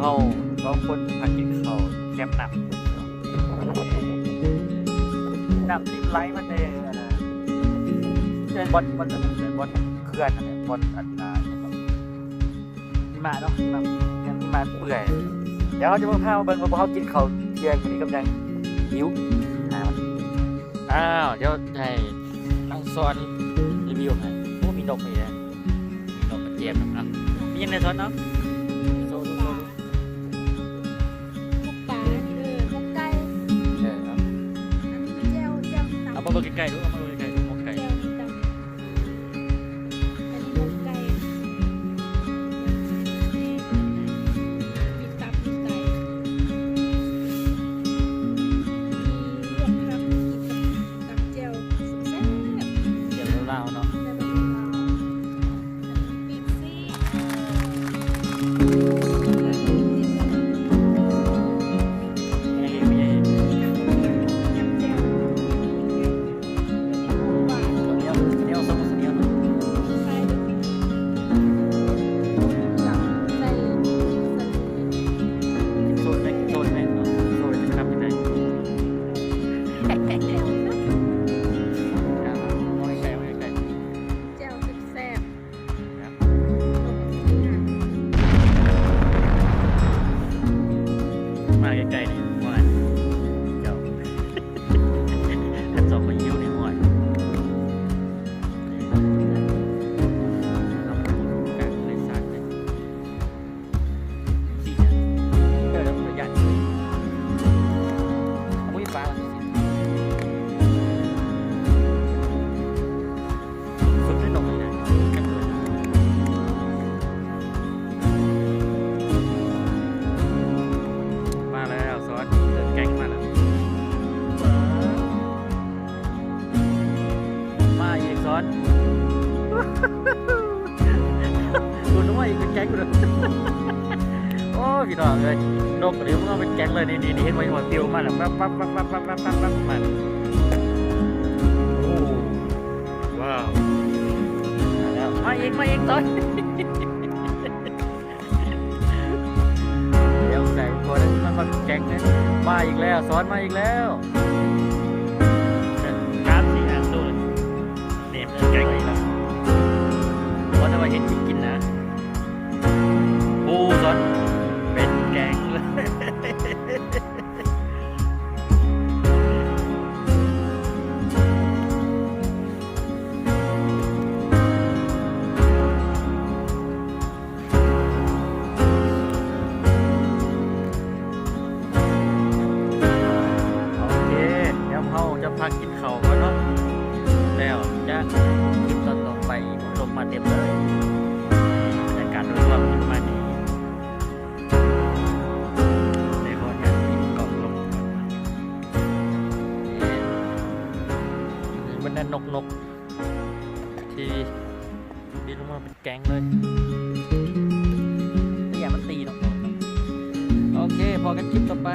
ເຮົາສອງຄົນພາກິນເຂົ້າແຄມນ້ຳ ນ້ຳທີ່ໄຫຼມາແຕ່ອັນນ່າ ເປັນບ່ອນ ບ່ອນ ບ່ອນເຂື່ອນຫັ້ນແຫຼະ ບ່ອນອັນນ່າ ຫິມະເນາະ ຫິມະ ແຄມຫິມະເປື່ອຍ. ດຽວເຮົາຈະມາພາມາເບິ່ງວ່າພວກເຮົາກິນເຂົ້າທ່ຽງມື້ນີ້ກັບຫຍັງ ຫິວ ອ້າວ ດຽວໃຫ້ນາງສອນຣີວິວໃຫ້. ໂອ້ ມີນົກນີ້ແຫຼະ ມີນົກກະຈຽມນຳເນາະ. ມີຫຍັງແດ່ສອນເນາະ? ໂຊດູ ໂຊດູ. ໝົກປາ ເອີ ໝົກໄກ່ ເອີ ເອົາ ອັນນີ້ແຈ່ວ ແຈ່ວມີຕຳ ເອົາມາເບິ່ງໃກ້ໆດູ ເອົາມາເບິ່ງໃກ້ໆດູ ໝົກໄກ່ ແຈ່ວມີຕຳ ອັນນີ້ໝົກໄກ່ ມີຕັບ ມີໄຕ ມີລວກຜັກ ກິນກັບ ຕຳແຈ່ວແຊບໆ ແຈ່ວລາວໆເນາະ ແຈ່ວລາວໆ ອັນນີ້ປີກຊີກ ແຈ່ວ ແຈ່ວ ຫວານ ເຂົ້າໜຽວ ເຂົ້າໜຽວ ເຂົ້າໜຽວ ເຂົ້າໜຽວເນາະ ໃສ່ ໃສ່ ກິນໂຊຍໄດ້ ກິນໂຊຍໄດ້ເນາະ ໂຊຍຈັກຄຳຈັ່ງໃດ. ແຈ່ວແຊບໆ ມາໃກ້ໆນີ້ ໂອ້ຍ ເຈົ້າ ຄັນສອງຄົນຫິວນີ້ ໂອ້ຍ. ມາແລ້ວ ສອນ ເດີນແກງມາແລ້ວ. ມາອີກ ສອນ ໂອ້ຍ ມາອີກເປັນແກງເລີຍ. ໂອ້ຍ ພີ່ນ້ອງເອີຍ ນົກນີ້ມັນເອົາເປັນແກງເລີຍ. ນີ້ໆ ເຫັນບໍ່ ເຫັນບໍ່ ປິວມາແລ້ວ ປັບໆໆໆ ມາ. ໂອ້ ວ້າວ ມາແລ້ວ ມາອີກ ມາອີກ ສອນ. ດຽວໃສ່ ພໍໄດ້ ມັນມາແກງເລີຍ. ມາອີກແລ້ວ ສອນ ມາອີກແລ້ວ ສາມສີ່ອັນໂຕເລີຍ. ນີ້ ແກງອີກແລ້ວ ບໍ່ໄດ້ວ່າເຮັດກິນນະ. ໂອ້ ສອນ ເປັນແກງເລີຍ. ໂອເຄ ດຽວເຮົາຈະພັກກິນເຂົ້າກ່ອນເນາະ ແລ້ວຈະເຮັດຄລິບຕອນຕໍ່ໄປອີກ. ລົມມາເຕັມເລີຍ ບັນຍາກາດໂດຍລວມປະມານນີ້. ໄດ້ຂໍອະນຸຍາດປິດກ້ອງລົງກ່ອນ. ນີ້ ນີ້ບັນດານົກໆ ທີ່ບິນລົງມາເປັນແກງເລີຍ ແຕ່ຢ່າມັນຕີເນາະ. ໂອເຄ ພໍ້ກັນຄລິບຕໍ່ໄປ.